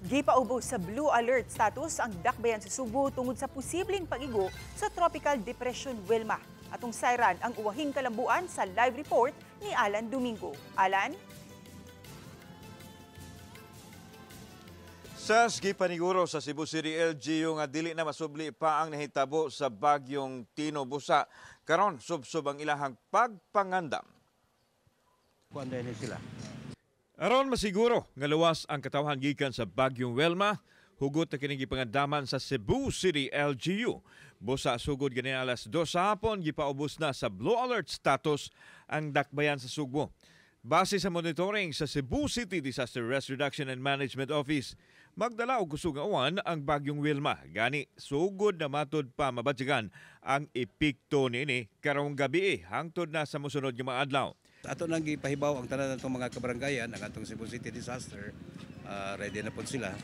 Gipaubos sa Blue Alert status ang dakbayan sa Subo tungod sa posibleng pag-igo sa Tropical Depression Wilma. Atong sayran ang uwahing kalambuan sa live report ni Alan Domingo. Alan? Sa gipaniguro sa Cebu City LGU nga dili na masubli pa ang nahitabo sa bagyong Tino Busa. Karon subsob ang ilahang pagpangandam. Kuan dahil sila. Aron masiguro nga luwas ang katawhan gikan sa bagyong Wilma, hugot na kining gipangandaman sa Cebu City LGU. Busa sugod gani alas 2 sa hapon gipaubos na sa Blue Alert status ang dakbayan sa Sugbo. Base sa monitoring sa Cebu City Disaster Risk Reduction and Management Office, magdala og kusog nga uwan ang bagyong Wilma. Gani sugod na matud pa mabatyagan ang epekto niini karong gabi hangtod na sa mosunod nga mga adlaw. Ato nang gipahibaw ang tanan natong mga kabarangayan, ang atong Cebu City Disaster, ready na po sila.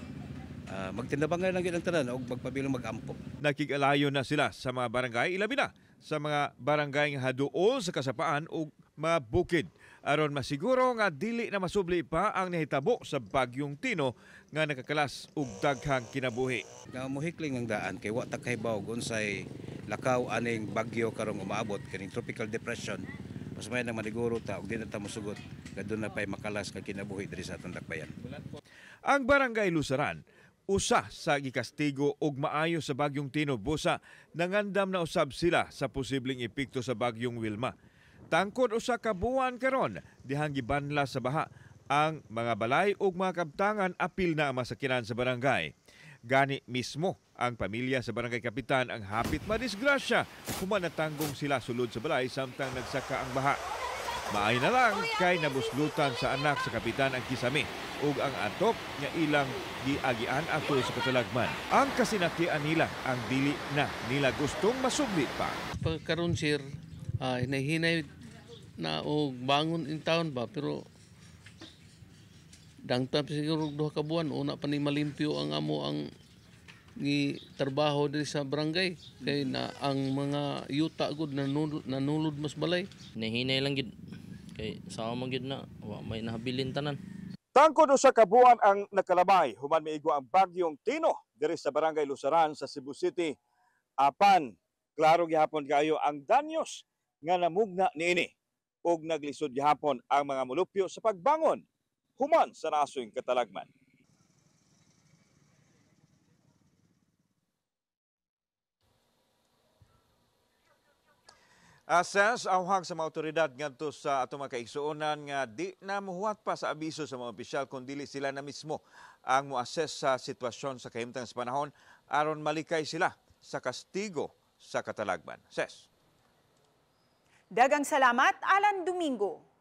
Magtinabangan lang gyud ang tanan og magpabilong mag-ampo. Nakig-alayo na sila sa mga barangay, ilabi na sa mga barangay nga haduol sa kasapaan ug mga bukid aron masiguro nga dili na masubli pa ang nahitabo sa bagyong Tino nga nakakalas og daghang kinabuhi. Nga mohikling ang daan kay wa ta kahibaw unsay lakaw aning bagyo karong umaabot kining tropical depression. Mas may nang maniguro ta og di na ta mosugot kadto na pay makalas kag kinabuhi diri sa atong dakbayan. Ang barangay Lusaran usa sa gikastigo og maayo sa bagyong Tino busa nangandam na usab sila sa posibleng epekto sa bagyong Wilma. Tangkod usa ka buwan karon dihang gibanla sa baha ang mga balay ug mga kabtangan apil na ang masakinan sa barangay. Gani mismo ang pamilya sa barangay kapitan ang hapit madisgrasya human natanggong sila sulod sa balay samtang nagsaka ang baha. Maay na lang kay nabuslutan sa anak sa kapitan ang kisame ug ang atop nga ilang giagian ato sa katalagman. Ang kasinatian nila ang dili na nila gustong masubli pa. Pagkaron sir, hinay-hinay na og bangon in town ba, pero dangta siguro duha ka buwan una pa ni malimpyo ang amo ang ni trabaho diri sa barangay kay na ang mga yuta gud nanulod mas balay. Hinay-hinay lang gid kay sawa man gid na wa may nahabilin tanan. Tangkod usa ka buwan ang nakalabay human miigo ang bagyong Tino diri sa barangay Lusaran sa Cebu City. Apan klaro gihapon kayo ang danyos nga namugna niini ug naglisod gihapon ang mga mulupyo sa pagbangon human sa nasoy katalagman. Asas awhag sa mga otoridad ngadto sa atong mga kaigsuonan nga di na mohuwat pa sa abiso sa mga opisyal kun dili sila na mismo ang moassess sa sitwasyon sa kahimtang sa panahon aron malikay sila sa kastigo sa katalagman. Ses. Dagang salamat, Alan Domingo.